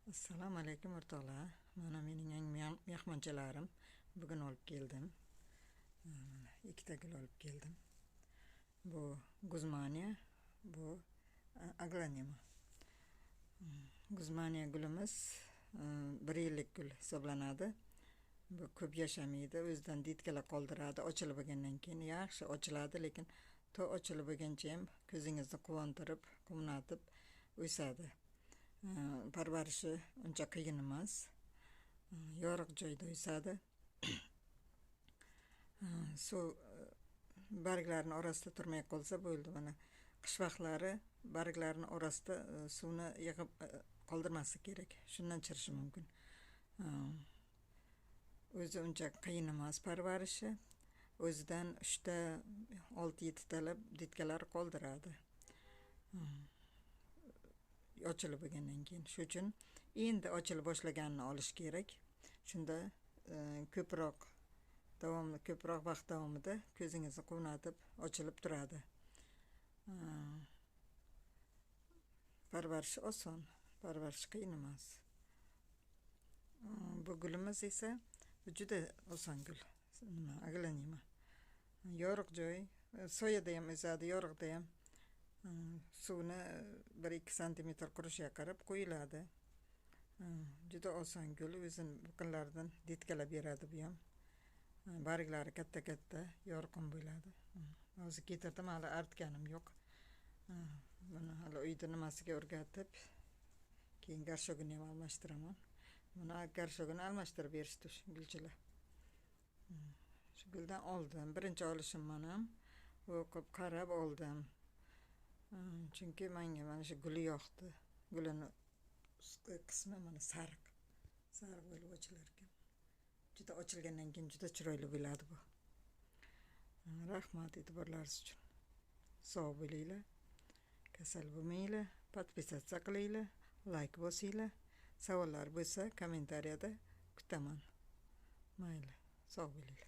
Assalomu alaykum, o'rtoqlar. Mana mening yangi mehmonchalarim. Bugun olib keldim. Mana ikkita gul olib keldim. Bu guzmaniya, bu aglonema. Guzmaniya gulimiz bir yillik gul hisoblanadi. Bu ko'p yashamaydi, o'zidan ditkalar qoldiradi. Ochilib bo'lgandan keyin yaxshi ochiladi, lekin to ochilib bo'lgancha ham ko'zingizni quvontirib, quvnatib o'sadi. Parvarishi uncha qiyin emas. Yorug' joyda o'sadi. Suv barglarini orasida turmay qolsa bo'ldi. Mana qish vaqtlari barglarini orasida suvni yig'ib qoldirmaslik kerak. Shundan chirishi mumkin. O'zi uncha qiyin emas parvarishi. O'zidan 3 ta 6-7 talab ditkalar qoldiradi. Ochilib bo'lgandan keyin. Shu uchun endi ochilib boshlaganini olish kerak. Shunda ko'proq davomli, ko'proq vaqt davomida ko'zingizni quvnatib ochilib turadi. Parvarishi oson, parvarish qiyin emas. Bu gulimiz esa juda oson gul. Nima, aglonema. Yorug' joy, soyada ham o'sadi, yorug'da ham. Suvni 1-2 santimetr qurishiga qarab qo'yiladi. Juda oson gul, o'zini buqinlaridan ditkalab beradi bu ham. Barglari katta-katta, yorqin bo'ladi. Hozir ketirdim, hali artganim yo'q. Buni hali uyda nimasiga o'rgatib, keyin garshogini ham almashtiraman. Buni garshogini almashtirib berishdi shu gulchilar. Shu guldan oldim. Birinchi olishim mana. O'qib, qarab oldim. Chunki menga mana shu guli yoqdi. Gulini ustki qismi mana sariq. Sariq bo'lib ochilar ekan. Juda ochilgandan keyin juda chiroyli bo'ladi bu. Rahmat e'tiborlaringiz uchun. Sog' bo'linglar. Kasal bo'lmanglar, podpisatsiya qilinglar, layk bosinglar. Savollar bo'lsa kommentariyada kutaman. Mayli, sog' bo'linglar.